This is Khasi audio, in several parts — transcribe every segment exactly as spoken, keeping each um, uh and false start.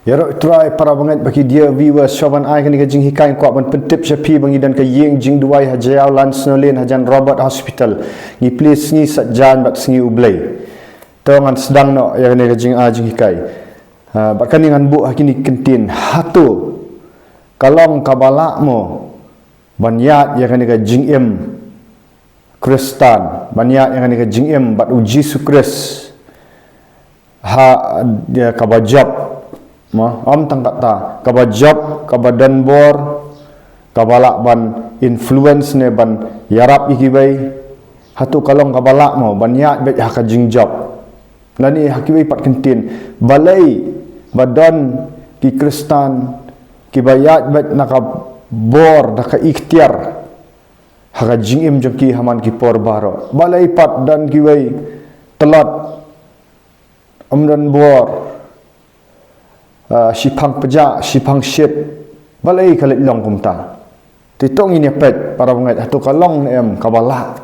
Ïaroh Trai, para bangeit bad ki dear viewers, shuwa ban ai kane ka jinghikai, nga kwah ban pyntip sha phi ba ngi don ka ïing jingduwai ha Jaïaw Lansonalane hajan Robert Hospital. Ngi plie sngi Saitjaiñ bad sngi U Blei. To ngan sdang noh ïa kane ka jingai jinghikai. Ah, bad kane ngan buh ha kine ki kyntien. Hato ka long kaba lah mo ban ïaid ïa kane ka jingim Khristan, ban ïaid ïa kane ka jingim bad U Jisu Khrist ha, ïa, kaba jop, mo, ym tang katta, kaba jop, kaba don bor, kaba lah ban influence ne ban ïarap ïa kiwei? Hato ka long kaba lah mo ban ïaid beit ha ka jingjop? Lane ha kiwei pat kyntien, balei ba don ki Khristan kiba ïaid beit na ka bor da ka iktiar ha ka jingim jong ki ha man ki por baroh? Balei pat don kiwei tlot, ym don bor, ah, shiphang pjah, shiphang shit? Balei ka leit long kumta? Te to ngin ïa peit, para bangeit, hato ka long ne em kaba lah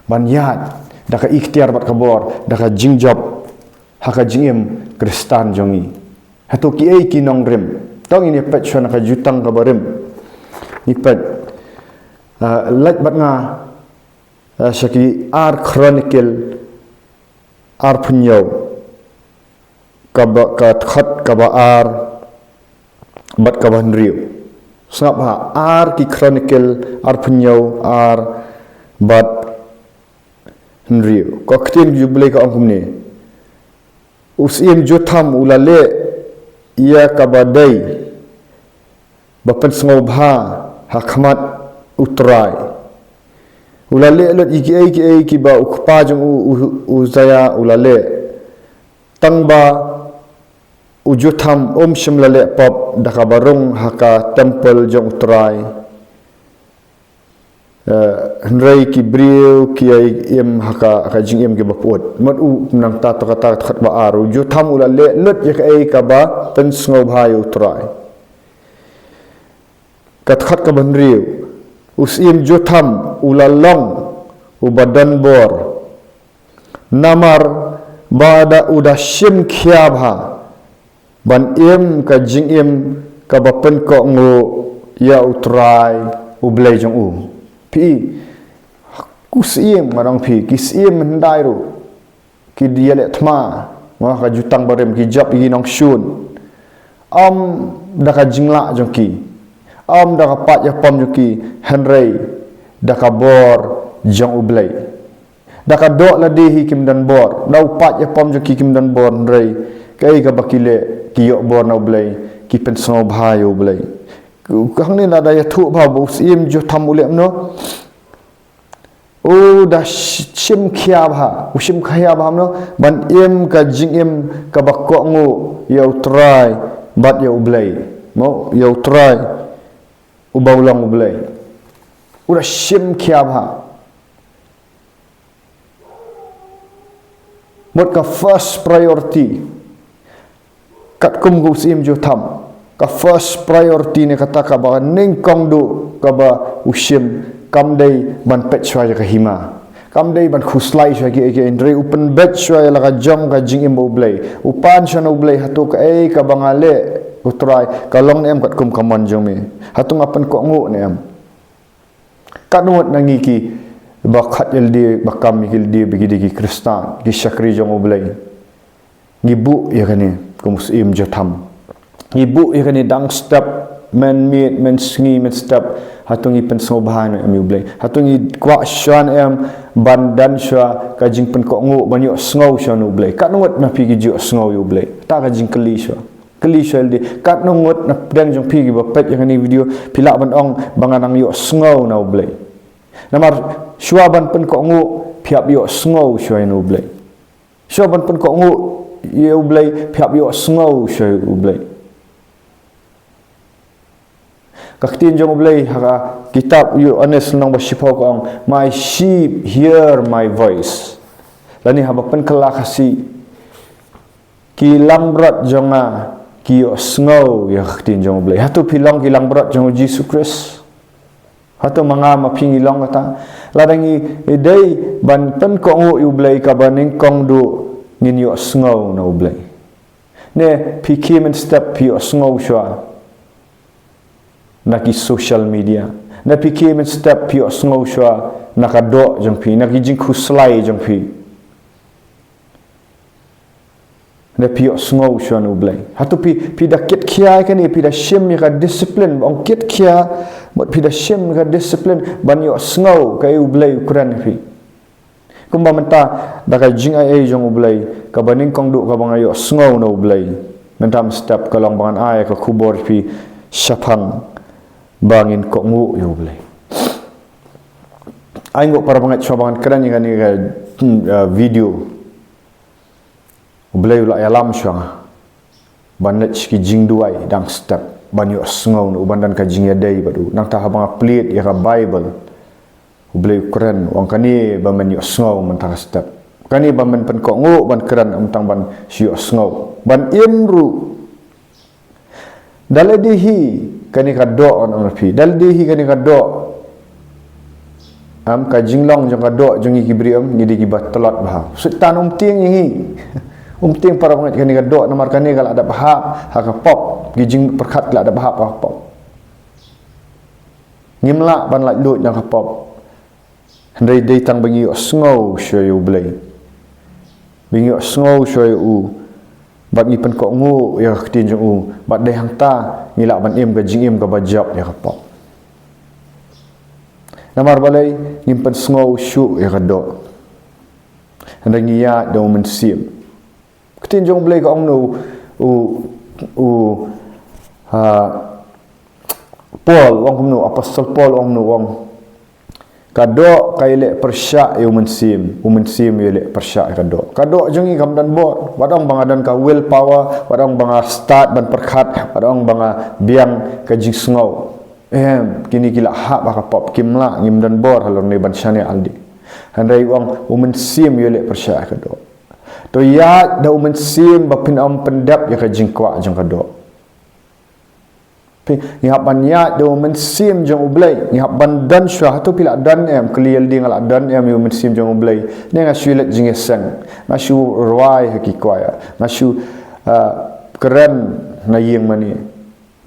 ban ïaid da ka iktiar bad ka bor, da ka jingjop ha ka jingim Khristan jong ngi? Hato kiei ki nongrim? To ngin ïa peit shuwa na ka Jutang kaba rim. Ngi peit, ah, leit bad nga, ah, sha ki Ar Chronicle arphew hynñiew, kaba, ka dkhot kaba ar bad kaba hynriew. Sngap ha, Ar ki Chronicle arphew hynñiew, ar bad hynriew. Ka ktien U Blei ka ong kumne: U Syiem Jotham u la leh ïa kaba dei ba pynsngewbha ha khmat U Trai. U la leh lut ïa kiei kiei kiba u kpa jong u, u, Uzaia u la leh. Tang ba u Jotham um shym la leh pop da kaba rung ha ka temple jong U Trai. Eh, hynrei ki briew ki ïai im ha ka, ha ka jingim kiba pyut. Mut u nangta, to kata ka dkhot ba ar. U Jotham u la leh lut ïa kaei kaba pynsngewbha ïa U Trai. Ka dkhot kaba hynriew. U Syiem Jotham u la long uba don bor. Namar ba da u da shim khia bha ban im ka jingim kaba pynkohnguh ïa U Trai U Blei jong u. Phi, u syiem, nga ong phi, ki syiem hyndai ruh ki ïaleh thma, mo, ha ka Jutang barim, ki jop ïa ki nongshun. Ym da ka jinglah jong ki, ym da ka paid ïapom jong ki, hynrei da ka bor jong U Blei. Da ka doh lade hi kim don bor, da u paid ïapom jong ki kim don bor, hynrei kaei kaba ki leh, ki ïoh bor na U Blei, ki pynsngewbha ïa U Blei. Hangne lada ïathuh bha ba u Syiem Jotham u leh kumno, u da sh-, shim khia bha, u shim khia bha kumno, ban im ka jingim kaba kohnguh ïa U Trai bad ïa U Blei. Mo, ïa U Trai uba u long U Blei. U da shim khia bha. Mut ka first priority, katkum ka u Syiem Jotham, ka first priority ne kata kaba nyngkong duh kaba u shim, kam dei ban peit shuwa ïa ka hima. Kam dei ban khuslai shuwa ïa kiei kiei, hynrei u pynbeit shuwa ïa la ka jong ka jingim bad U Blei. U pan shuwa na U Blei, hato kaei kaba nga leh, U Trai, ka long ne em katkum ka mon jong me? Hato nga pynkohnguh ne em? Katno ngut na ngi kiba khot ïa lade ba kam ïa ki lade ba ki dei ki Khristan, ki shakri jong U Blei, ngi buh ïa kane kum u Syiem Jotham? Ngi buh ïa kane dang step, mynmiet, mynsngi, mynstep. Hato ngi pynsngewbha ne em ïa U Blei? Hato ngi kwah shuwa ne em ban don shuwa ka jingpynkohnguh, ban ïohsngew shuwa na U Blei? Katno ngut na phi ki ju ïohsngew ïa U Blei? Kata ka jingkylli shuwa. Kylli shuwa ïa lade. Katno ngut na pdeng jong phi kiba peit ïa kane video, phi lah ban ong ba nga nang ïohsngew na U Blei? Namar shuwa ban pynkohnguh, phi hap ïohsngew shuwa ïa U Blei. Shuwa ban pynkohnguh ïa U Blei, phi hap ïohsngew shuwa ïa U Blei. Ka ktien jong U Blei ha ka kitab Ïoannis lynnong ba shiphew ka ong, "My sheep hear my voice." Lane haba pynkylla Khasi, ki langbrot jong nga ki ïohsngew ïa ka ktien jong U Blei. Hato phi long ki langbrot jong U Jisu Khrist? Hato ma nga ma phi ngi long kata? Lada ngi dei ban pynkohnguh ïa U Blei, kaba nyngkong duh ngin ïohsngew na U Blei. Ne phi khie mynstep phi ïohsngew shuwa na ki social media. Ne phi khie mynstep phi ïohsngew shuwa na ka doh jong phi, na ki jingkhuslai jong phi. Ne phi ïohsngew shuwa na U Blei. Hato phi, phi da kit khia ïa kane, phi da shim ïa ka discipline, ba ong kit khia, mut phi da shim ïa ka discipline, ban ïohsngew kaei U Blei u kren ïa phi. Kumba mynta, da ka jingaiei jong U Blei, kaba nyngkong duh kaba nga ïohsngew na U Blei. Mynta mynstep ka long ba ngan ai ka khubor phi shaphang ba ngin kohnguh ïa U Blei. Ai nguh para bangeit shuwa ba ngan kren ïa kane ka, hmm, uh, video. U Blei u la ïalam shuwa nga ban leit sha ki jingduwai dang step, ban ïohsngew na u, ban don ka jingïadei bad u. Nangta haba nga plied ïa ka Baibl, U Blei u kren, u ong kane ba men ïohsngew mynta ka step. Kane ba men pynkohnguh ban kren, ym tang ban shu ïohsngew. Ban im ruh. Da lade hi kane ka doh, ngan ong ïa phi. Da lade hi kane ka doh. Em, ka jinglong jong ka doh jong ngi ki briew, em, ngi dei kiba tlot bha. Soitan um tieng ïa ngi. Um tieng para bangeit kane ka doh, namar kane ka la dep hap ha ka pop. Ki jingpyrkhat la dep hap ha ka pop. Ngim lah ban laitluid na ka pop. Hynrei dei tang ba ngi ïohsngew shuwa ïa U Blei. Ba ngi ïohsngew shuwa ïa u. Bad ngi pynkohnguh ïa ka ktien jong u. Bad dei hangta ngi lah ban im ka jingim kaba jop ïa ka pop. Namar balei? Ngim pynsngew shuh ïa ka doh. Hynrei ngi ïaid da U Mynsiem. Ktien jong U Blei ka ong na u, u, u, ha, Paul, u ong kumno, Apostol Paul u ong kumno, u ong. Ka doh ka ïaleh pyrshah ïa U Mynsiem, U Mynsiem u ïaleh pyrshah ïa ka doh. Ka doh jong ngi kam don bor, wat ong ba nga don ka will power, wat ong ba nga stad ban pyrkhat, wat ong ba nga biang ka jingsngew. Em, kine ki la hap ha ka pop, kim lah, ngim don bor halor ne ban shaniah lade. Hynrei u ong U Mynsiem u ïaleh pyrshah ïa ka doh. To ïaid da U Mynsiem ba phin ym pyndep ïa ka jingkwah jong ka doh. Phi, ngi hap ban ïaid da U Mynsiem jong U Blei. Ngi hap ban don shuwa, hato phi la don em, kylli ïa lade nga la don em ïa U Mynsiem jong U Blei. Ne nga shu leit jingïaseng, nga shu rwai ha ki kwaya, nga shu, ah, kren na ïing mane.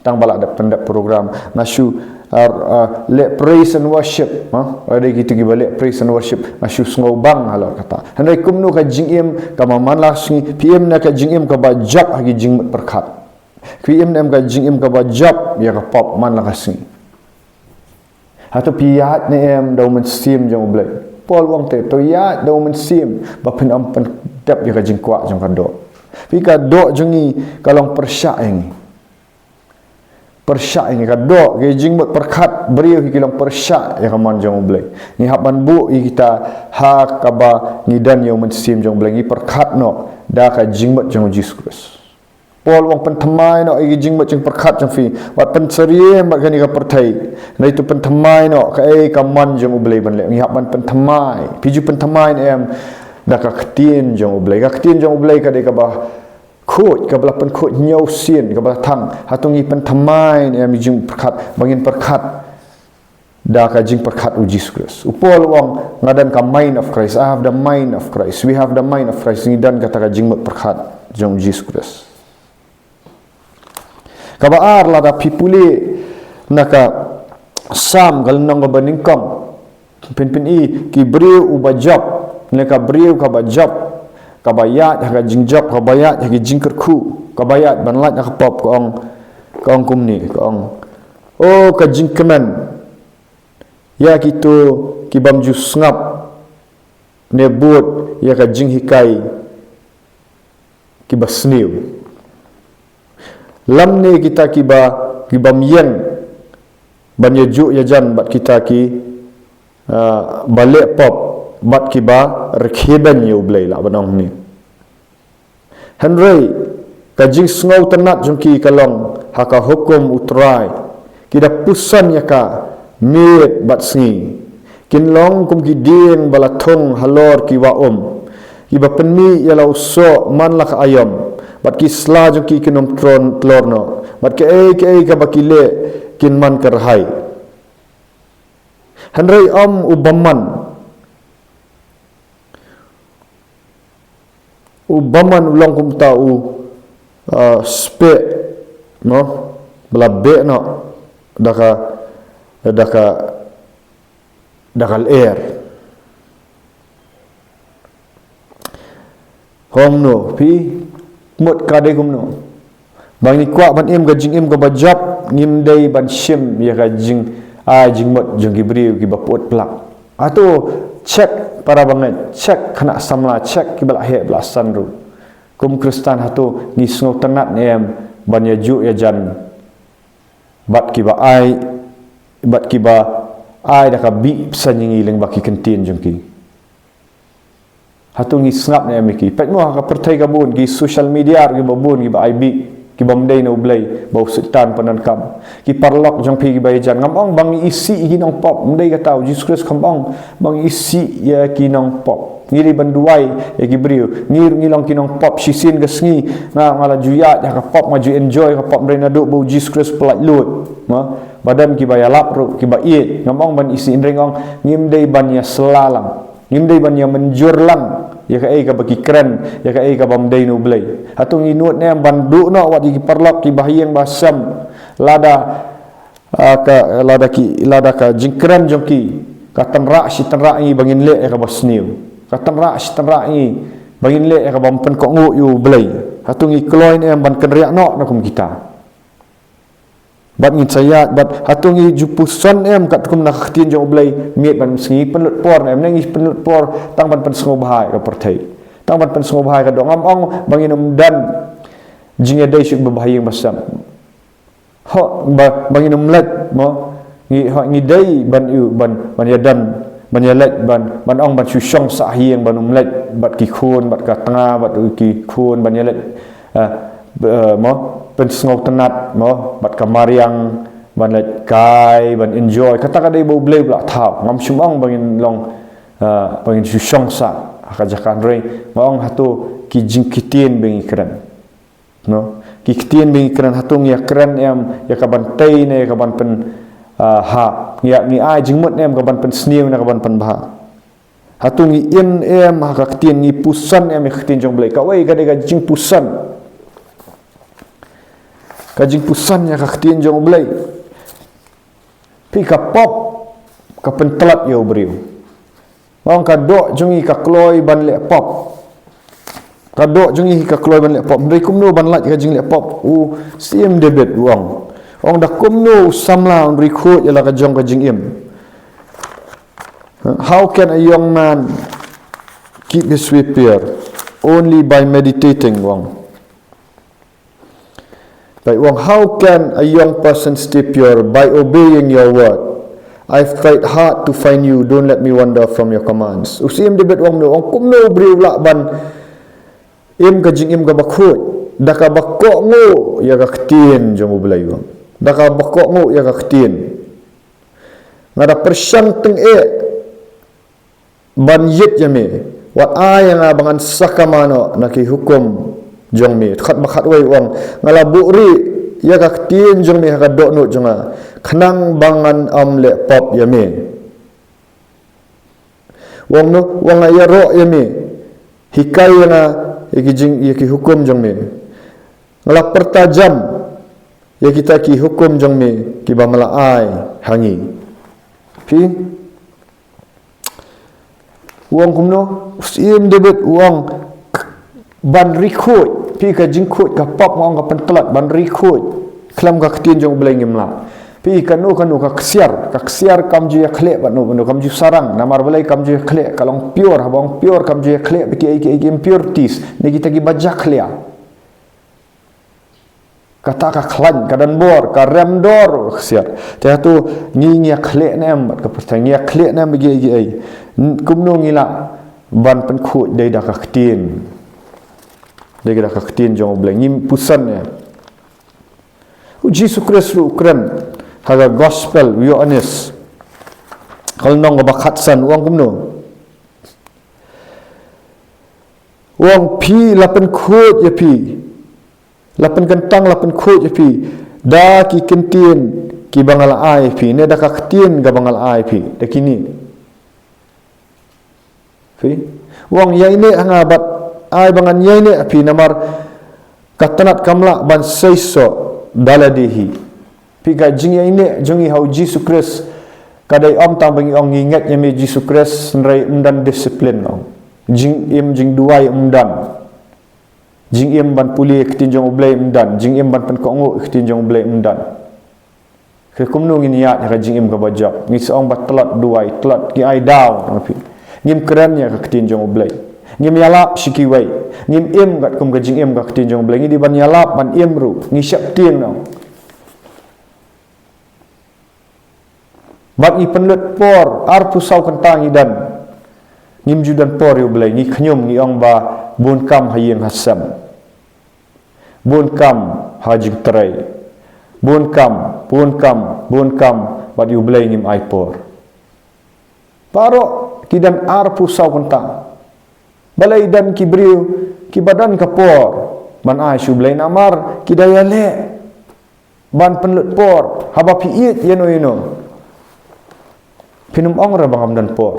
Tang ba la dep pyndep program, nga shu, ah, ah, leh praise and worship, ha? Lada kito kiba leh praise and worship, nga shu sngewbang halor kata. Hynrei kumno ka jingim, kaba man la ka sngi, phi im ne em ka jingim kaba jop ha ki jingmut pyrkhat. Phi im ne em ka jingim kaba jop ïa ka pop man la ka sngi. Hato phi ïaid ne em da U Mynsiem jong U Blei. Paul u ong te, to ïaid da U Mynsiem, ba phin ym pyndep ïa ka jingkwah jong ka doh. Phi, ka doh jong ngi, ka long pyrshah ïa ngi. Pyrshah ïa ngi ka doh, ki jingmut pyrkhat briew hi ki long pyrshah ïa ka mon jong U Blei. Ngi hap ban buh ïa kita ha kaba ngi don ïa U Mynsiem jong U Blei, ngi pyrkhat noh da ka jingmut jong U Jisu Khrist. Paul u ong pynthymmai noh ïa ki jingmut jingpyrkhat jong phi, wat pynsyriem bad kane ka pyrthei. Hynrei to pynthymmai noh kaei ka mon jong U Blei ban leh, ngi hap ban pynthymmai. Phi ju pynthymmai ne em da ka ktien jong U Blei. Ka ktien jong U Blei ka dei kaba khuid, kaba la pynkhuid hynñiew sien, kaba la thang. Hato ngi pynthymmai ne em ïa ki jingpyrkhat, ba ngin pyrkhat da ka jingpyrkhat U Jisu Khrist. U Paul u ong, nga don ka mind of Christ, I have the mind of Christ, we have the mind of Christ, ngi don kata ka jingmut pyrkhat jong U Jisu Khrist. Kaba ar, lada phi pule na ka Salm ka lynnong kaba nyngkong, phin pyni, ki briew uba jop, ne ka briew kaba jop, kaba ïaid ha ka jingjop, kaba ïaid ha ka jingkyrkhu, kaba ïaid ban lait na ka pop, ka ong, ka ong kumne, ka ong, o ka jingkmen ïa kito ki bym ju sngap, ne bud ïa ka jinghikai kiba sniew. Lymne kita kiba, ki bym ïeng ban ïajuh ïajan bad kita ki, ah, ba leh pop bad kiba rkhie beiñ ïa U Blei, lah ban ong ne. Hynrei ka jingsngewtynnat jong ki ka long ha ka hukum U Trai. Ki da puson ïa ka miet bad sngi. Kin long kum ki dieng ba la thung halor ki wah um, kiba pynmih ïa la u soh man la ka aïom, bad ki sla jong ki kin ym tron tlor noh, bad kaei kaei kaba ki leh kin man kyrhai. Hynrei ym u bymman. U bymman u long kumta u, uh, speh, no, ba la beh noh da ka, da ka, da ka lyer. Hong no, phi, mut ka dei kumno. Ba ngi kwah ban im ka jingim kaba jop, ngim dei ban shim ïa ka jing, ai jingmut jong ki briew kiba put plak. Hato, check para bangeit, check khynnah samla, check kiba la heh ba la san ruh. Kum Khristan hato ngi sngewtynnat ne em ban ïa ju ïa jan bad kiba ai, bad kiba ai da ka bih bsa ïa ngi lyngba ki ktien jong ki. Hato ngi sngap ne em ïa ki. Peit mo ha ka pyrthei ka bun, ki social media kiba bun, kiba ai bih, kiba ym dei na U Blei, ba u Soitan pyndonkam. Ki paralok jong phi kiba ïajan, ngam ong ba ngi isih ïa ki nongpop, ym dei kata, u Jisu Khrist kam ong ba ngi isih ïa ki nongpop. Ngi dei ban duwai ïa ki briew. Ngi, ngi long ki nongpop, shisien ka sngi nga, nga la ju ïaid ha ka pop, nga ju enjoy ka pop, hynrei naduh ba u Jisu Khrist u pyllait lut, ma, ba don kiba ïalap ruh, kiba ïeit. Ngam ong ban isih, hynrei nga ong ngim dei ban ïasylla lang. Ngim dei ban ïa mynjur lang ïa kaei kaba ki kren, ïa kaei kaba ym dei na U Blei. Hato ngi nud ne em ban duh noh wat ïa ki paralok kiba ha ïing ba ha sem, lada, ah, ka, lada ki, lada ka jingkren jong ki ka tynrah shi tynrah ïa ngi ba ngin leh ïa kaba sniew, ka tynrah shi tynrah ïa ngi ba ngin leh ïa kaba ym pynkohnguh ïa U Blei. Hato ngi kloi ne em ban kynriah noh na kum kita? Bad ngin sa ïaid, bad hato ngi ju puson em katkum na ka ktien jong U Blei, miet bad mynsngi? Ngi pynlut por ne em? Ne ngi pynlut por tang ban pynsngewbha ïa ka pyrthei, tang ban pynsngewbha ïa ka doh? Ngam ong ba ngin ym don jingïadei shuh bad ba ha ïing ba ha sem. Ho, ba, ba ngin ym leit, mo. Ngi, ho, ngi dei ban ïoh, ban, ban ïadon, ban ïaleit, ban, ban ong ban shu shong sah ha ïing, ban ym leit bad ki khun, bad ka tnga, bad ki khun, ban ïaleit, eh, b-, eh, mo, pynsngewtynnat, mo, bad ka mariang, ban leit kai, ban enjoy. Kata ka dei ba U Blei u la thaw. Ngam shym ong ba ngin long, eh, ba ngin shu shong sah ha ka jaka, hynrei nga ong hato ki jingktien ba ngi kren, no? Ki ktien ba ngi kren, hato ngi ïa kren em ïa ka ban tei ne ïa ka ban pyn, ah, ha? Ngi ïa, ngi ai jingmut ne em ka ban pynsniew ne ka ban pynbha? Hato ngi im em ha ka ktien, ngi puson em ïa ka ktien jong U Blei? Kawei ka dei ka jingpuson, ka jingpuson ïa ka ktien jong U Blei. Phi, ka pop ka pyntlot ïa u briew. Nga ong ka doh jong ngi ka kloi ban leh pop. Ka doh jong ngi ka kloi ban leh pop. Hynrei kumno ban lait ka jingleh pop? U Syiem David u ong, ong da kumno u samla un ri khuid ïa la ka jong ka jingim? How can a young man keep his way pure? Only by meditating, u ong. Peit, u ong, how can a young person stay pure? By obeying your word. I've tried hard to find you. Don't let me wander from your commands. U Syiem David u ong, u ong kumno u briew u lah ban im ka jingim kaba khuid? Da kaba kohnguh ïa ka ktien jong U Blei, u ong. Da kaba kohnguh ïa ka ktien. Nga da pyrshang tyngeh ban ïeit ïa me. Wat ai ïa nga ba ngan sakma noh na ki hukum jong me. Khat ba khatwei u ong, nga la buhrieh ïa ka ktien jong me ha ka dohnud jong nga, khnang ba ngan ym leh pop ïa me. U ong, no, u ong, nga ïaroh ïa me. Hikai ïa nga ïa ki jing, ïa ki hukum jong me. Nga la pyrta jam ïa kita ki hukum jong me kiba me la ai ha ngi. Phi, u ong kumno? U Syiem David u ong, ban ri khuid. Phi, ka jingkhuid, ka pop, nga ong, ka pyntlot, ban ri khuid khlem ka ktien jong U Blei ngim lah. Phi, kano kano ka ksiar, ka ksiar kam ju ïakhleh bad no bad no, kam ju sarang. Namar balei kam ju ïakhleh? Ka long pure, haba ong pure kam ju ïakhleh bad kiei kiei ki impurities ne kita kiba jakhlia. Kata ka khlaiñ, ka don bor, ka rem dor, ka ksiar. Te hato ngi, ngi ïakhleh ne em bad ka pyrthei, ngi ïakhleh ne em bad kiei kiei? N-, kumno ngi lah ban pynkhuid? Dei da ka ktien. Dei da ka ktien jong U Blei. Ngim puson ne em. U Jisu Khrist ruh u kren ha ka gospel u Ïoannis, ka lynnong kaba khatsan, u ong kumno? U ong, phi, la pynkhuid ïa phi, la pynkyntang, la pynkhuid ïa phi da ki ktien kiba nga la ai ïa phi, ne da ka ktien kaba nga la ai ïa phi, da kine. Phi, u ong, ïaineh ha nga bad ai ba ngan ïaineh ha phi, namar Ka tnat kam lah ban seisoh da lade hi. Phi, ka jingïaineh jong ngi ha u Jisu Khrist ka dei ym tang ba ngi ong ngi ngeit ïa me Jisu Khrist, hynrei ym don discipline noh. Jingim jingduwai ym don. Jingim ban pule ïa ka ktien jong U Blei ym don. Jingim ban pynkohnguh ïa ka ktien jong U Blei ym don. Ka kumno ngin ïaid ïa ka jingim kaba jop? Ngi sa ong ba tlot duwai, tlot, ngi ai daw na phi. Ngim kren ïa ka ktien jong U Blei. Ngim ïalap sha kiwei. Ngim im katkum ka jingim ka ktien jong U Blei. Ngi dei ban ïalap, ban im ruh. Ngi sheptieng noh. Bad ngi pynlut por, arphew saw kynta ngi don. Ngim ju don por ïa U Blei, ngi khñium, ngi ong ba bun kam ha ïing ha sem. Bun kam ha jingtrei. Bun kam, bun kam, bun kam, bad ïa U Blei ngim ai por. Baroh ki don arphew saw kynta. Balei don ki briew kiba don ka por ban ai sha U Blei, namar ki da ïaleh ban pynlut por? Haba phi ïeit ïano ïano, phin ym ong re ba ngam don por.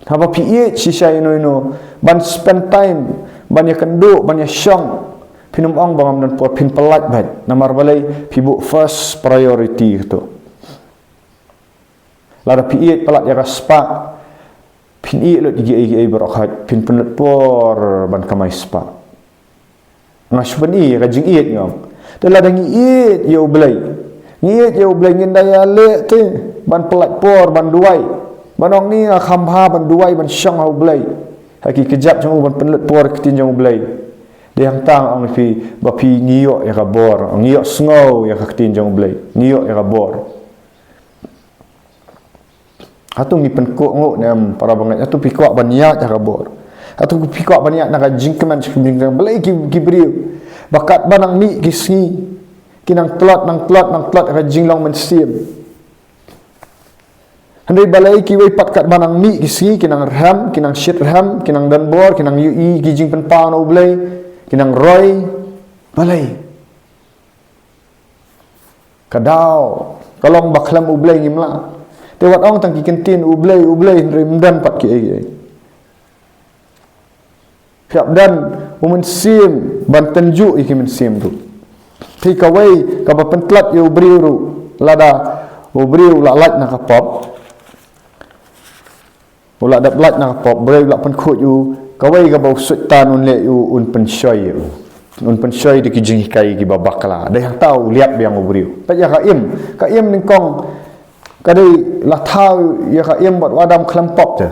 Haba phi ïeit shisha ïano ïano ban spend time, ban ïakynduh, ban ïashong, phin ym ong ba ngam don por, phin pyllait beit. Namar balei? Phi buh first priority kato. Lada phi ïeit palat ïa ka spah, phin ïeit lut ïa kiei kiei baroh khoit, phin pynlut por ban kamai spah. Nga shu pyni ïa ka jingïeit, nga ong. Te lada ngi ïeit ïa U Blei, ngi ïeit ïa U Blei, ngin da ïaleh te ban pyllait por ban duwai, ban ong ni nga kham bha ban duwai, ban shong ha U Blei, ha ki kjat jong U, ban pynlut por ïa ka ktien jong U Blei. Dei hangta nga ong ïa phi ba phi, ngi ïoh ïa ka bor, ngi ïohsngew ïa ka ktien jong U Blei, ngi ïoh ïa ka bor. Hato ngi pynkohnguh ne em, para bangeit? Hato phi kwah ban ïaid ha ka bor? Hato phi kwah ban ïaid na ka jingkmen, jingkmen? Balei ki, ki briew ba katba nang mih ki sngi, ki nang tlot, nang tlot, nang tlot ha ka jinglong mynsiem? Hynrei balei kiwei pat katba nang mih ki sngi, ki nang rhem, ki nang shit rhem, ki nang don bor, ki nang ïohi ki jingpynpaw na U Blei, ki nang roi? Balei? Ka daw ka long ba khlem U Blei ngim lah. Te wat ong tang ki kyntien U Blei, U Blei, hynrei ym don pat kiei kiei. Phi hap don u mynsiem ban tynjuh ïa ki mynsiem ruh. Te kawei kaba pyntlot ïa u briew ruh, lada u briew u la lait na ka pop, u la dep lait na ka pop, briew u la pynkhuid u, kawei kaba u Soitan un leh ïa u, un pynshoi ïa u. Un pynshoi da ki jinghikai kiba bakla. Dei hangta u liat biang u briew. Peit ïa ka im, ka im nyngkong ka dei la thaw ïa ka im bad u Adam khlem pop te.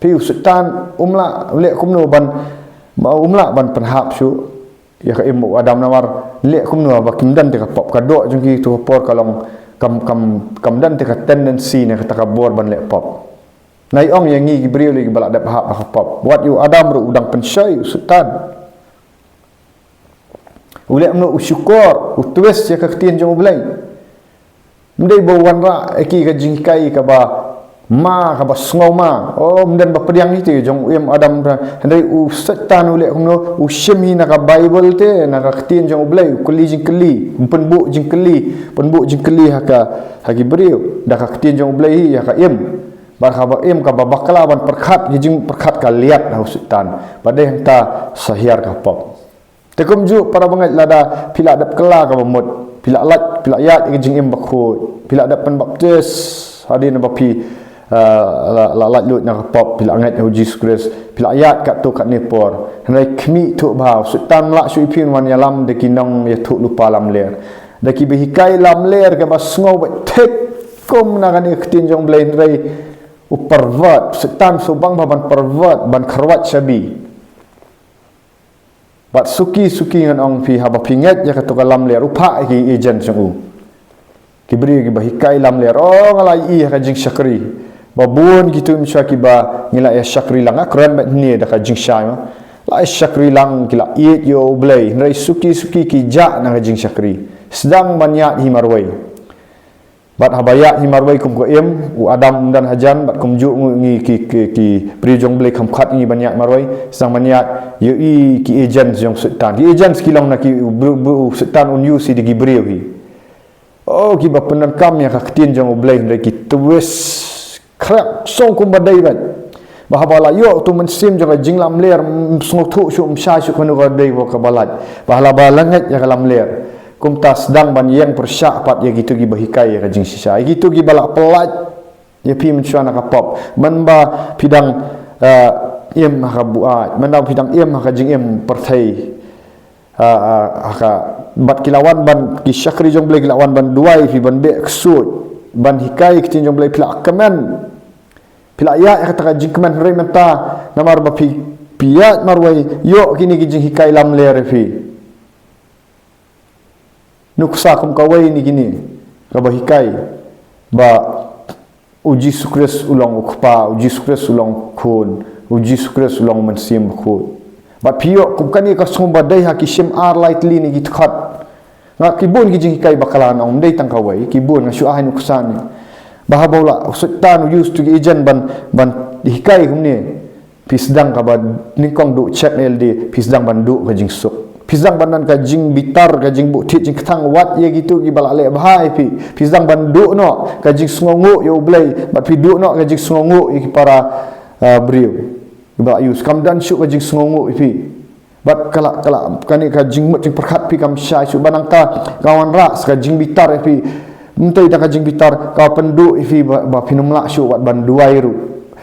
Phi, u Soitan um lah, u leh kumno ban, ba um lah ban pynhap shuh ïa ka im u Adam, namar leh kumno ba kim don te ka pop? Ka doh jong ki tu ka por ka long kam, kam, kam don te ka tendency ne kata ka bor ban leh pop. Nai ong ïa ngi ki briew lei kiba la dep hap ha ka pop. Wat ïa u Adam ruh u dang pynshoi u Soitan. U leh kumno? U shukor, u twist ïa ka ktien jong U Blei. Ym dei ba u wanrah ïa ki ka jinghikai kaba ma, kaba sngewma. O, ym don ba pdiang hi te jong u im Adam, hynrei u Soitan u leh kumno? U shim hi na ka Baibl te, na ka ktien jong U Blei, u kylli jingkylli, u pynbuh jingkylli, pynbuh jingkylli ha ka, ha ki briew da ka ktien jong U Blei hi ïa ka im. Bad kaba im kaba bakla ban pyrkhat, ki jingpyrkhat ka liat ha u Soitan. Bad dei hangta sa hiar ka pop. Te kumjuh para bangeit, lada phi la dep kylla kaba mut, phi la lait, phi la ïaid ïa ka jingim bakhuid, phi la dep pynbaptis hadien ba phi, ah, la, la lait luid na ka pop, phi la ngeit ha u Jisu Khrist, phi la ïaid katto katne por. Hynrei khmih, thuh bha, u Soitan ym lah shuh ïa phi, un wan ïalam da ki nongïathuhlypa lamler, da kiba hikai lamler kaba sngew beit thik kum na kane ka ktien jong U Blei, hynrei u pervert, u Soitan u sngewbang bha ban pervert, ban kyrwat shabi. Bad suki suki ngan ong phi, haba phi ngeit ïa kato ka lamler, u phah ïa ki agent jong u. Ki briew kiba hikai lamler, o, nga la ïohi ha ka jingshakri ba bun kito ki mynshuwa kiba ngi la ïa shakri lang, nga kren beit hangne da ka jingshai ma, la ïa shakri lang, ki la ïeit ïa U Blei, hynrei suki suki ki jah na ka jingshakri, sdang ban ïaid hi marwei. Bad haba ïaid hi marwei kum ka im, u Adam um don hajan, bad kumjuh ngi, ngi ki, ki, ki briew jong U Blei kham khot ngi ban ïaid marwei, sdang ban ïaid, ïohi ki agents jong u Soitan. Ki agents ki long na ki, u briew, briew, u Soitan un use ïa ki briew hi. O, kiba pyndonkam ïa ka ktien jong U Blei, hynrei ki twist, khrap song kumba dei beit. Ba haba la ïoh utu u mynsiem jong ka jinglamler, ym sngewthuh shuh, ym shai shuh kano ka dei kaba lait. Ba haba la ngeit ïa ka lamler, kumta sdang ban ïeng pyrshah pat ïa kito kiba hikai ïa ka jingshisha, ïa kito kiba la pyllait ïa phi mynshuwa na ka pop. Mynba phi dang, eh, im ha ka buaid, mynba phi dang im ha ka jingim pyrthei, ah, ah, ha ka, bad ki la wan ban, ki shakri jong U Blei ki la wan ban duwai ïa phi, ban beh ksuid, ban hikai ïa ka ktien jong U Blei, phi la kmen, phi la ïaid ha kata ka jingkmen. Hynrei mynta, namar ba phi, phi ïaid marwei, ïoh kine ki jinghikai lamler ïa phi. Nuksa kum kawei na kine kaba hikai ba U Jisu Khrist u long U Kpa, U Jisu Khrist u long U Khun, U Jisu Khrist u long U Mynsiem Bakhuid. Bad phi ïoh kum kane ka sngewbha dei ha ki shim ar lai tylli ne ki dkhot. Nga, ki bun ki jinghikai bakla, nga ong ym dei tang kawei, ki bun, nga shu ai nuksa ne. Ba haba u la, u Soitan u use uto ki agent ban, ban hikai kumne. Phi sdang kaba nyngkong duh check na ïa lade, phi sdang ban duh ka jingsuk. Phi sdang ban don ka jingbitar, ka jingbuh thied jingkthang wat ïa kito kiba la leh bha ïa phi. Phi sdang ban duh noh ka jingsngewnguh ïa U Blei, bad phi duh noh ka jingsngewnguh ïa ki para, ah, briew. Kiba la use, kam don shuh ka jingsngewnguh ïa phi. Bad ka la, ka la, kane ka jingmut jingpyrkhat phi kam shai shuh, ba nangta ka wanrah sa ka jingbitar ïa phi. Ym dei tang ka jingbitar, ka pynduh ïa phi ba, ba phin ym lah shuh wat ban duwai ruh.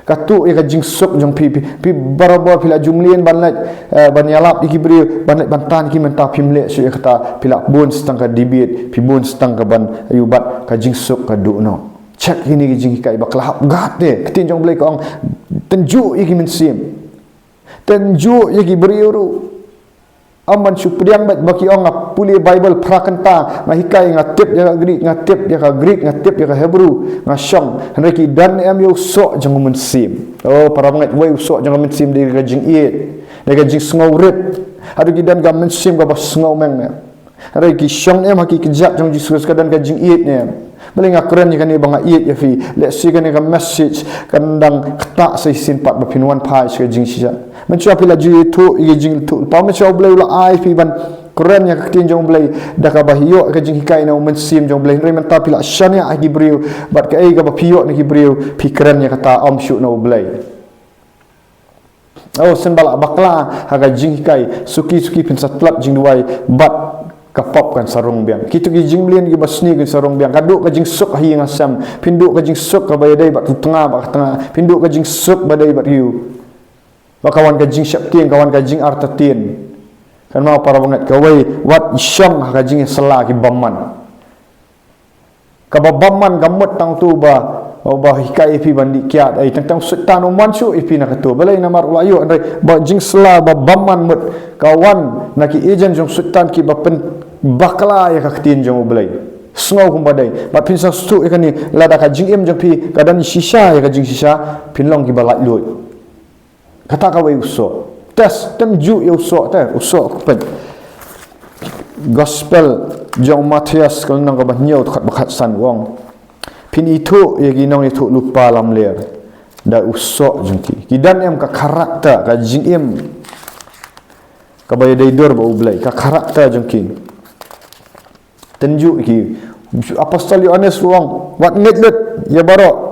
Ka tuh ïa ka jingsuk jong phi, phi, phi barabor phi la ju mlien ban leit, eh, ban ïalap ïa ki briew, ban leit ban tan ki, mynta phim leh shuh ïa kata, phi la bun sa tang ka debate, phi bun sa tang ka ban ïoh bad ka jingsuk ka duh noh. Check kine ki jinghikai bakla, hap guard de. Ka ktien jong U Blei ka ong, tynjuh ïa ki mynsiem. Tynjuh ïa ki briew ruh. Ym ban shu pdiang beit ba ki ong nga pule Baibl phra kynta, nga hikai, nga tip ïa ka Greek, nga tip ïa ka Greek, nga tip ïa ka Hebrew, nga shong. Hynrei ki don em ïa u soh jong u mynsiem. Oh, para bangeit, wei u soh jong u mynsiem, dei ka jingïeit, dei ka jingsngewrit. Haduh ki don ka mynsiem kaba sngewmeng ne. Hynrei ki shong em ha ki kjat jong u Jisu Khrist, ka don ka jingïeit ne em. Balei nga kren ïa kane ba nga ïeit ïa phi? Lehse kane ka message kan dang ktah sa shisien pat ba phin wan phai sha ka jingshisha. Mynshuwa phi la ju ïathuh ïa ka jingïathuhlypa, mynshuwa U Blei u la ai phi ban kren ïa ka ktien jong U Blei da kaba ïoh ka jinghikai na u Mynsiem jong U Blei. Hynrei mynta phi la shaniah ha ki briew, bad kaei kaba phi ïoh na ki briew phi kren ïa kata, ym shuh na U Blei. Oh, shen ba la bakla ha ka jinghikai, suki suki phin sa tlot jingduwai, bad ka pop kan sa rung biang. Kito ki jingmlien kiba sniew kin sa rung biang. Ka duh ka jingsuk ha ïing ha sem. Phin duh ka jingsuk kaba ïadei bad u tnga bad ka tnga. Phin duh ka jingsuk ba dei bad ïa u. Ba ka wan ka jingsheptieng, ka wan ka jingartatien. Kynmaw para bangeit, kawei, wat shong ha ka jingïasylla ki bymman. Kaba bymman kam mut tang uto ba, ba hikai ïa phi ban dih kiad. Ai, tang tang u Soitan um wan shuh ïa phi na kato. Balei? Namar u la ïoh, hynrei ba jingsylla ba bymman mut ka wan na ki agent jong u Soitan kiba pynbakla ïa ka ktien jong U Blei. Sngew kumba dei. Bad phin sa sngewthuh ïa kane, lada ka jingim jong phi ka don shisha ïa ka jingshisha, phin long kiba laitluid. Kata kawei u soh. Test, tynjuh ïa u soh, te, u soh, peit. Gospel jong u Mathaios, ka lynnong kaba hynñiew, dkhot ba khatsan, u ong, phin ithuh ïa ki nongïathuhlypa lamler da u soh jong ki. Ki don em ka character, ka jingim kaba ïadei dur bad U Blei, ka character jong ki. Tynjuh ïa ki. Apostol Ïoannis u ong, wat ngeit lut ïa baroh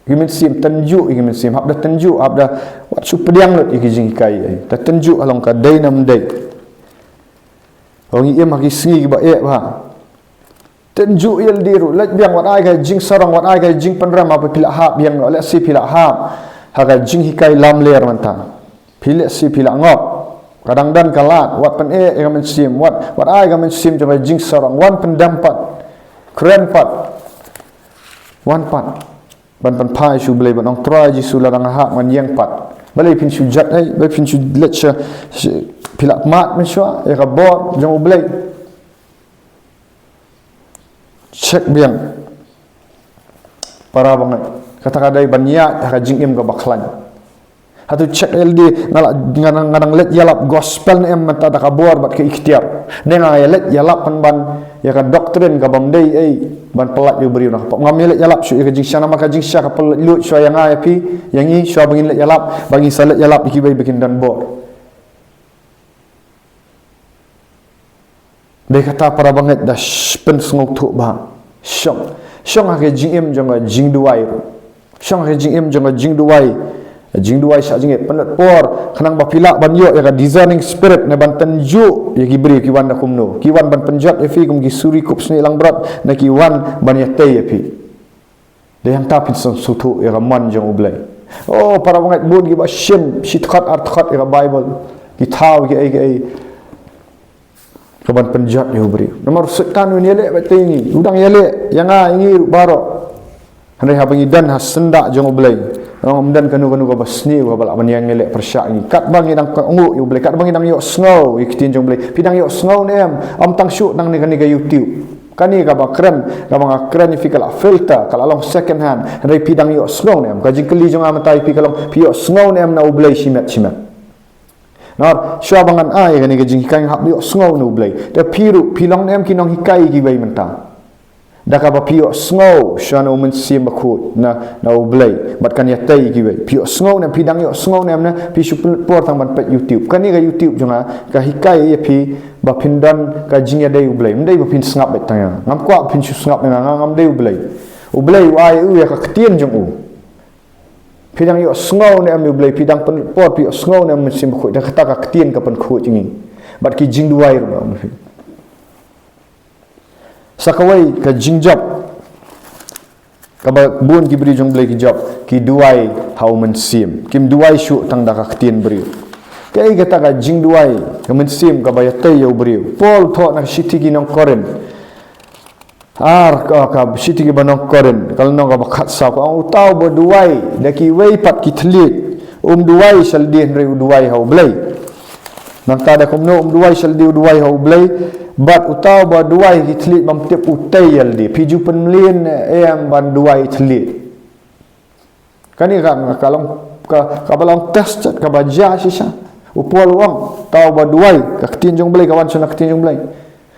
ki mynsiem, tynjuh ïa ki mynsiem, hap da tynjuh, hap da, wat shu pdiang lut ïa ki jinghikai, ai. Da tynjuh halong ka dei ne ym dei. Ong, ngi im ha ki sngi kiba eh bha. Tynjuh ïa lade ruh, leit biang, wat ai ka jingsarong, wat ai ka jingpynrem, haba phi la hap biang, lehse phi la hap ha ka jinghikai lamler mynta. Phi lehse phi la ngop. Ka dang don ka lad, wat pyneh ïa ka mynsiem, wat, wat ai ka mynsiem jong ka jingsarong, wan pyndem pat. Kren pat. Wan pat. Ban pynphai sha U Blei, ban ong, Trai Jisu, lada nga hap ngan ïeng pat. Balei phin shu jot, eh, balei phin shu leit sha, sha, phi la mad mynshuwa ïa ka bor jong U Blei. Check biang. Para bangeit, kata ka dei ban ïaid ha ka jingim kaba khlaiñ. Hato check ïa lade, nga la, nga, nga, nga dang leit ïalap gospel ne em mynta da ka bor bad ka iktiar? Ne nga ïaleit ïalap pynban ïa ka doctrine kaba ym dei ei, ban pyllait ïa u briew na ka pop? Ngam ïaleit ïalap shuh ïa ka jingshisha, namar ka jingshisha ka pyllait lut shuwa ïa nga ïa phi, ïa ngi, shuwa ba ngin leit ïalap, ba ngin sa leit ïalap ïa kiwei ba kin don bor. Dei kata, para bangeit, da sh-, pynsngewthuh bha. Shong. Shong ha ka jingim jong ka jingduwai. Shong ha ka jingim jong ka jingduwai. Jingduwai shah jingïeit, pynlut por, khnang ba phi lah ban ïoh ïa ka discerning spirit, ne ban tynjuh ïa ki briew ki wan da kumno. Ki wan ban pynjot ïa phi kum ki suri kup snieh langbrot, ne ki wan ban ïatei ïa phi. Dei hangta phin sngewthuh ïa ka mon jong U Blei. Oh, para bangeit bun kiba shim shi dkhot ar dkhot ïa ka Bible, ki thaw, ki ei ki ei, ka ban pynjot ïa u briew. Namar u Soitan un ïaleh bad te ngi, u dang ïaleh ïa nga ïa ngi ruh baroh. Hynrei haba ngi don ha syndah jong U Blei, ong ym don kano kano kaba sniew kaba lah ban ïaleh pyrshah ïa ngi. Katba ngi dang kohnguh ïa U Blei, katba ngi dang ïohsngew ïa ka ktien jong U Blei. Phi dang ïohsngew ne em? Ym tang shuh nangne kane ka YouTube. Kane kaba kren, kaba nga kren ïa phi ka la filter, ka la long second hand. Hynrei phi dang ïohsngew ne em? Ka jingkylli jong nga mynta ïa phi ka long, phi ïohsngew ne em na U Blei shimet shimet? Namar shuwa ba ngan ai kane ka jinghikai nga hap ïohsngew na U Blei. Te phi ruh phi long ne em ki nonghikai kiwei mynta? Da kaba phi ïohsngew shuwa na U Mynsiem Bakhuid, na, na U Blei, bad kan ïatei kiwei. Phi ïohsngew ne em, phi dang ïohsngew ne em, ne phi shu pynlut por tang ban peit YouTube? Kane ka YouTube jong nga ka hikai ïa phi ba phin don ka jingïadei U Blei. Ym dei ba phin sngap beit tang ïa nga. Ngam kwah phin shu sngap ïa nga, nga ngam dei U Blei. U Blei u ai u ïa ka ktien jong u. Phi dang ïohsngew ne em ïa U Blei, phi dang pynlut por, phi ïohsngew ne em Mynsiem Bakhuid, da kata ka ktien ka pynkhuid ïa ngi. Bad ki jingduwai ruh ba phi. Sa kawei ka jingjop kaba bun ki briew jong U Blei ki jop, ki duwai ha U Mynsiem. Kim duwai shuh tang da ka ktien briew. Kaei kata ka jingduwai ka Mynsiem kaba ïatei ïa u briew? Paul thoh na ka shithi ki nong Korinth. Ar ka, ka shithi ki ba nong Korinth, ka lynnong kaba khatsaw, ka ong, uta uba duwai da kiwei pat ki thylliej, um duwai sha lade hynrei u duwai ha U Blei. Nangta da kumno um duwai sha lade, u duwai ha U Blei? Bad uta uba duwai ki thylliej bym tip u tei ïa lade. Phi ju pynmlien ne em ban duwai thylliej? Kane ka, ka long, ka, kaba long test, kaba jia shisha. U Paul u ong, uta uba duwai, ka ktien jong U Blei, ka wan sha na ktien jong U Blei.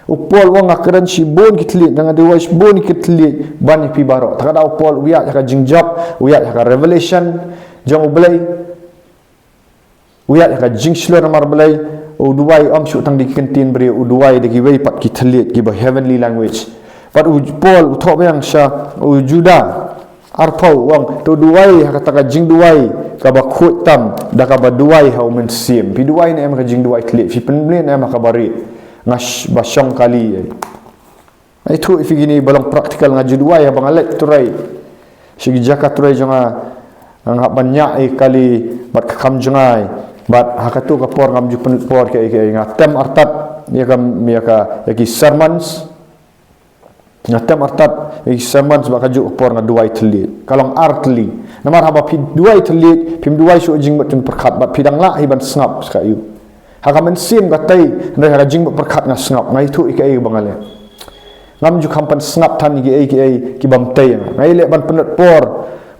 U Paul u ong, nga kren shibun ki thylliej, nga duwai shibun ki thylliej ban ïa phi baroh. Te ka da u Paul u ïaid ha ka jingjop, u ïaid ha ka revelation jong U Blei. U ïaid ha ka jingshlur namar balei? U duwai ym shuh tang da ki ktien briew, u duwai da kiwei pat ki thylliej, kiba heavenly language. Pat u Paul u thoh biang sha u Juda arphew, u ong, to duwai ha kata ka jingduwai kaba khuid tam, da kaba duwai ha U Mynsiem. Phi duwai ne em ka jingduwai thylliej? Phi pynmlien ne em ha kaba rieh? Nga sh-, ba shong kali. Nga ïathuh ïa phi kine ba long practical. Nga ju duwai haba nga leit trei sha ki jaka trei jong nga, nga hap ban ñiah ïa kali bad ka kam jngai. Bad ha katu ka por ngam ju pynlut por kiei kiei, nga tem artat ïa ka, ïa ka, ïa ki sermons. Nga tem artat ïa ki sermons, bad kajuh ka por nga duwai thylliej. Ka long ar tylli. Namar haba phi duwai thylliej, phim duwai shuh jingmut jingpyrkhat, bad phi dang lah hi ban sngap sa ka ïu. Ha ka mynsiem ka tei, hynrei ha ka jingmut pyrkhat nga sngap, nga ïathuh ïa kaei ba nga leh. Ngam ju kham pynsngap than ïa kiei kiei ki bym tei ïa nga. Nga ïaleh ban pynlut por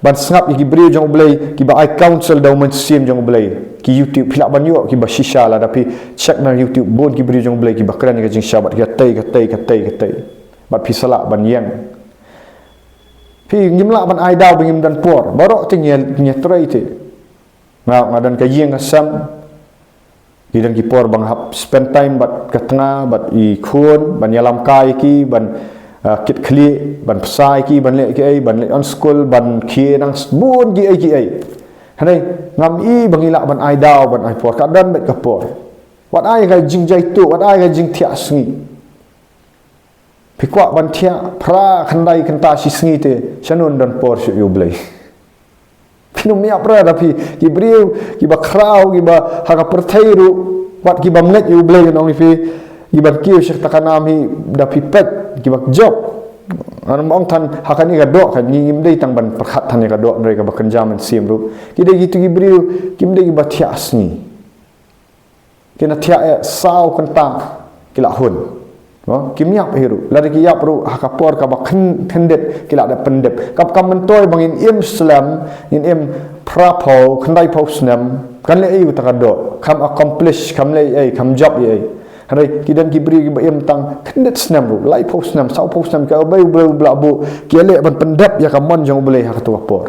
ban sngap ïa ki briew jong U Blei kiba ai counsel da U Mynsiem jong U Blei. Ki YouTube, phi lah ban ïoh kiba shisha, lada phi check na YouTube, bun ki briew jong U Blei kiba kren ïa ka jingshisha bad ki ïatei, ka tei, ka tei, ka tei. Bad phi sa lah ban ïeng. Phi, ngim lah ban ai daw ba ngim don por. Baroh te ngi, ngi trei te. Nga, nga don ka ïing ka sem. Ngi don ki por ba nga hap spend time bad ka tnga, bad i khun, ban ïalam kai ïa ki, ban, ah, kit khlieh, ban pynshai ïa ki, ban leh kiei, ban leit on school, ban khie nang s-, bun kiei kiei. Hynrei ngam i ba ngi lah ban ai daw, ban ai por, ka don beit ka por. Wat ai ka jingjaituh, wat ai ka jingthiah sngi. Phi kwah ban thiah phra khyndai kynta shi sngi te, shano don por shuh ïa U Blei? Phin ym ïap re da phi, ki briew kiba khraw, kiba ha ka pyrthei ruh, wat ki bym ngeit ïa U Blei, ngan ong ïa phi, kiba kiew sha kata ka nam hi, da phi peit kiba jop. Ngan ong than ha kane ka doh, ka ngi ngim dei tang ban pyrkhat than ïa ka doh, hynrei kaba kynja mynsiem ruh. Ki dei kitu ki briew, kim dei kiba thiah sngi. Ki na thiah eh saw kynta ki la hun. Mo, kim ïap hi ruh. Lada ki ïap ruh ha ka por kaba khyn-, khyndiat ki la dep pyndep. Kaba kam myntoi ba ngin im slem, ngin im phra phew, khyndai phew snem, kan leh ei uta ka doh. Kam accomplish, kam leh ei, kam jop ei. Hynrei ki don ki briew kiba im tang khyndiat snem ruh, lai phew snem, saw phew snem, ka bai U Blei u la buh, ki leh ban pyndep ïa ka mon jong U Blei ha katu ka por.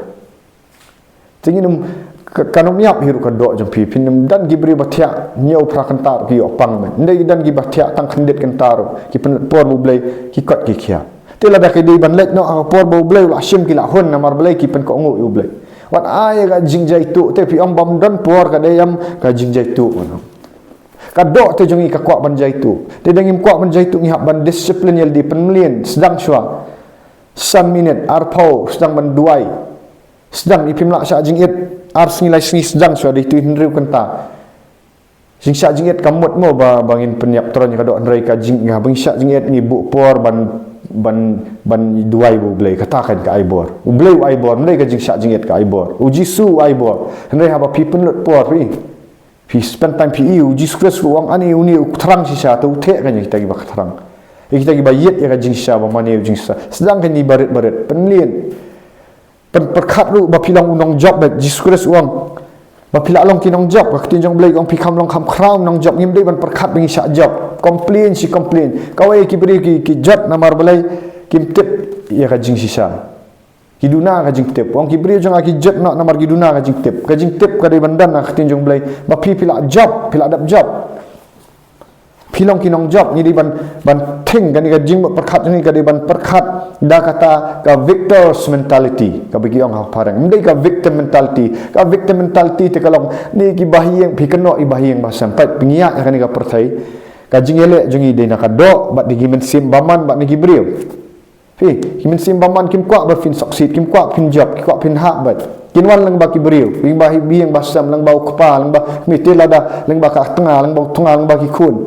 Te ngin ym, ka, kan ym ïap hi ruh ka doh jong phi. Phin ym don ki briew ba thiah hynñiew phra kynta ruh ki ïoh pang, mo. Ym dei ki don kiba thiah tang khyndiat kynta ruh, ki pynlut por ba U Blei, ki koit ki khiah. Te lada ki dei ban leit noh ha ka por ba U Blei u la shim, ki la hun, namar balei? Ki pynkohnguh ïa U Blei. Wat ai ka jingjaituh te, phi ong bym don por ka dei em ka jingjaituh. Ka doh te jong ngi ka kwah ban jaituh. Te da ngim kwah ban jaituh ngi hap ban discipline ïa lade pynmlien, sdang shuwa. San minit, arphew, sdang ban duwai. Sdang, i phim lah shah jingit, ar sngi lai sngi sdang shuwa, dei tu hynriew kynta. Jingshah jingit ka mut mo ba, ba ngin pynïap tron ïa ka doh, hynrei ka jing, haba ngi shah jingit ngi buh por ban, ban, ban duwai bad U Blei, kata kan ka ai bor. U Blei u ai bor, hynrei ka jingshah jingit ka ai bor. U Jisu u ai bor. Hynrei haba phi pynlut por phi, phi spend time phi ïohi, U Jisu Khrist u ong, ani une u thrang shisha, te u theh kan ïa kita kiba thrang. Ïa kita kiba ïit ïa ka jingshisha, ba mane u jingshisha. Sdang kan ïa barit barit, pynlien. Pyn-, pyrkhat ruh ba phi long u nongjop bad Jisu Khrist u ong ba phi lah long ki nongjop. Ka ktien jong U Blei ka ong phi kham long kham khraw nongjop. Ngim dei ban pyrkhat ba ngi shah jop. Complain shi complain. Kawei ki briew ki, ki jot namar balei, kim tip ïa ka jingshisha. Ki duna ka jingtip. U ong ki briew jong nga ki jot noh namar ki duna ka jingtip. Ka jingtip ka dei ban don, ka ktien jong U Blei, ba phi, phi lah jop, phi lah dap jop. Phi long ki nongjop, ngi dei ban, ban tieng, kane ka jingmut pyrkhat jong ngi ka dei ban pyrkhat da kata ka victor's mentality, kaba ki ong ha phareng. Ym dei ka victim mentality. Ka victim mentality te ka long, ne ki bahaïing, phi kynnoh ïa i bahaïing bahasem. Peit, pynïaid ïa kane ka pyrthei. Ka jingïaleh jong ngi dei na ka doh, bad dei ki mynsiem bymman, bad ne ki briew. Phi, ki mynsiem bymman kim kwah ba phin succeed, kim kwah phin jop, ki kwah phin hap bad. Kin wan lyngba ki briew, lyngba i bahaïing bahasem, lyngba u kpa, lyngba mite lada, lyngba ka tnga, lyngba u tnga, lyngba ki khun.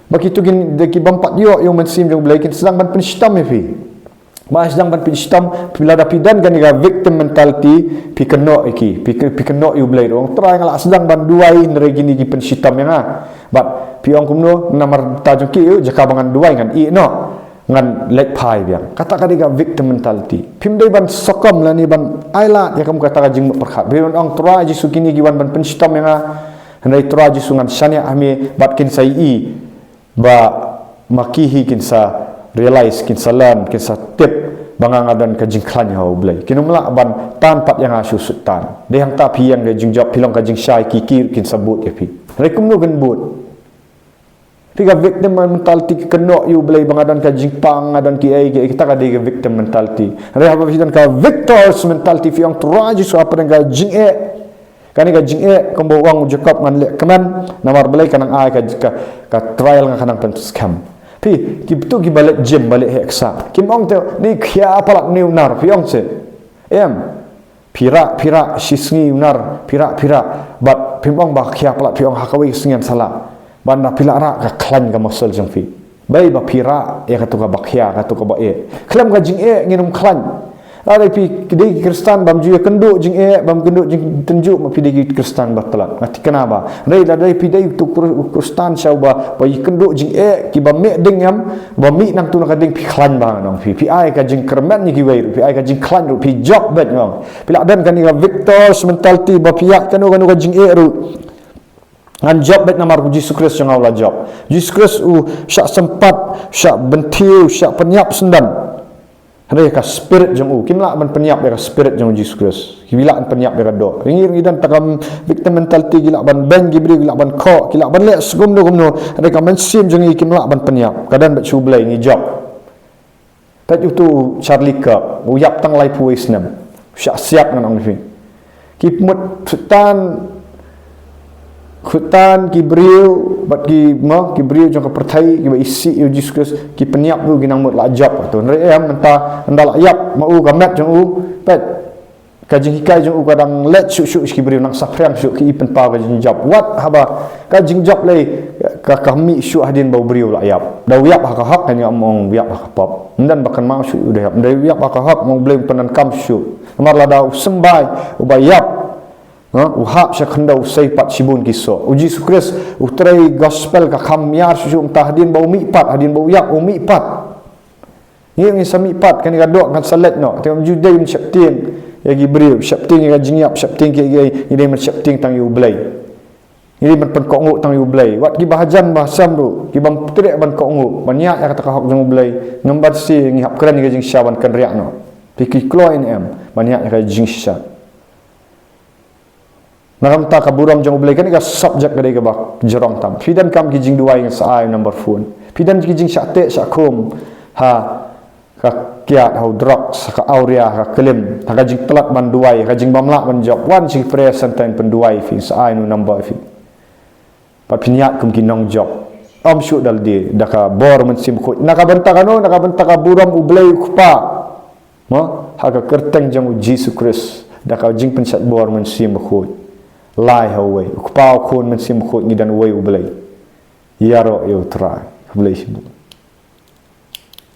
Ba kitu kin, da ki bym pat ïoh ïa u mynsiem jong U Blei, kin sdang ban pynshitom ïa phi. Ba sdang ban pynshitom, phi lada phi don kane ka victim mentality, phi kynnoh ïa ki, phi, phi kynnoh ïa U Blei ruh. Trai, nga lah sdang ban duwai, hynrei kine ki pynshitom ïa nga. Bad phi ong kumno, namar ta jong ki, ïoh, jaka ba ngan duwai ngan ïeh noh. Ngan leit phai biang. Kata ka dei ka victim mentality. Phim dei ban sokam lane ban ailad ïa kum kata ka jingmut pyrkhat. Phi ban ong Trai Jisu, kine ki wan ban pynshitom ïa nga. Hynrei Trai Jisu, ngan shaniah ha me bad kin sa ïohi ba ma ki hi kin sa realize, kin sa learn, kin sa tip ba nga, nga don ka jingkhlaiñ ha U Blei. Kin ym lah ban tan pat ïa nga shu sut tan. Dei hangta phi ïeng ka jingjop, phi long ka jingshai, ki, ki kin sa bud ïa phi. Hynrei kumno kin bud? Phi ka victim mentality, ki kynnoh ïa U Blei ba nga don ka jingpang, nga don ki ei ki ei, kita ka dei ka victim mentality. Hynrei haba phi don ka victor's mentality, phi ong Trai Jisu, hapdeng ka jingeh, kane ka jingeh, kumba u ong u Jakob, ngan leh kmen, namar balei, ka nang ai ka, ka, ka trial, nga ka nang pynskhem. Phi, kitu kiba leit gym, ba leit heh ksah, kim ong te, ne khia palat une u nar, phi ong seh. Em. Phi rah, phi rah, shi sngi u nar, phi rah, phi rah. Bad phim ong ba khia palat, phi ong ha kawei ka sngi ngan sa lah. Bad ynda phi la rah, ka khlaiñ ka muscle jong phi. Balei? Ba phi rah ïa katu kaba khia, katu kaba eh. Khlem ka jingeh ngin ym khlaiñ. Lada phi dei ki Khristan bym ju ïakynduh jingeh, bym kynduh jingtynjuh, ma phi dei ki Khristan ba tlot. Nga thikna ba. Hynrei lada phi dei utu Khri-, Khristan sha uba, ba ïakynduh jingeh, kiba mih ding, em, ba mih nangtu na ka ding, phi khlaiñ bha, nga ong phi. Phi ai ka jingkyrmen ïa kiwei ruh, phi ai ka jingkhlaiñ ruh, phi jop beit, nga ong. Phi lah don kane ka victor's mentality ba phi ïaid kano kano ka jingeh ruh. Ngan jop beit namar u Jisu Khrist jong nga u la jop. Jisu Khrist u shah sympat, shah bynthiew, shah pynïap syndon. Hynrei ka spirit jong u, kim lah ban pynïap ïa ka spirit jong u Jisu Khrist. Ki lah ban pynïap ïa ka doh. Ngi, ngi don ta ka victim mentality, ki lah ban beiñ ki briew, ki lah ban khoh, ki lah ban leh skumno kumno. Hynrei ka mynsiem jong ngi kim lah ban pynïap. Ka don beit sha U Blei, ngi jop. Peit utu Charlie Kirk, u ïap tang laiphew wei snem. Shah siat, ngan ong ïa phi. Ki mut khutan, khutan ki briew, bad ki, mo, ki briew jong ka pyrthei, kiba isih ïa u Jisu Khrist, ki pynïap u, ki nang mut lah jop. Hynrei em, mynta, ynda lah ïap ma u ka met jong u, peit. Ka jinghikai jong u ka dang leit shuh shuh sha ki briew, nang saphriang shuh, ki i pynpaw ka jingjop. Wat haba ka jingjop lei ka, ka mih shuh hadien ba u briew la ïap. Da u ïap ha ka hok, kane ym ong u ïap ha ka pop. Ym don ba kynmaw shuh u da ïap. Da u ïap ha ka hok, ma U Blei u pyndonkam shuh. Namar lada u symbai, uba ïap, ha, u hap sha khyndew, u sei pat shibun ki soh. U Jisu Khrist, u trei gospel ka kham ïar shuh shuh, mynta hadien ba u mih pat, hadien ba u ïap u mih pat. Ngi, ngi sa mih pat, kane ka doh kan sa leit noh. Te ym ju dei ban sheptieng ïa ki briew, sheptieng ïa ka jingïap, sheptieng ïa ki, ngi dei ban sheptieng tang ïa U Blei. Ngi dei ban pynkohnguh tang ïa U Blei. Wat kiba hajan bahasem ruh, ki bym treh ban kohnguh, ban ïaid ïa kata ka hok jong U Blei. Namar shi ngi hap kren ïa ka jingshisha ban kynriah noh. Te ki kloi ne em ban ïaid ïa ka jingshisha. Na ka bynta ka burom jong U Blei, kane ka subject ka dei kaba jrong tam. Phi donkam ki jingduwai, ngan sa ai number phone. Phi don ki jingshah teh shah khum ha ka kiad ha u drugs, ha ka awria, ha ka klim, ha ka jingtlot ban duwai, ha ka jingbymlah ban jop. Wan sha ki prayer centre, pynduwai ïa phi, sa ai ïa u number ïa phi. Pat phin ïaid kum ki nongjop. Ym shuh da lade, da ka bor Mynsiem Bakhuid. Na ka bynta kano, na ka bynta ka burom U Blei U Kpa. Mo, ha ka kyrteng jong U Jisu Khrist, da ka jingpynshad bor Mynsiem Bakhuid. Lai ha uwei, U Kpa, U Khun, Mynsiem Bakhuid, ngi don uwei U Blei. Ïaroh ïa U Trai. Khublei shibun.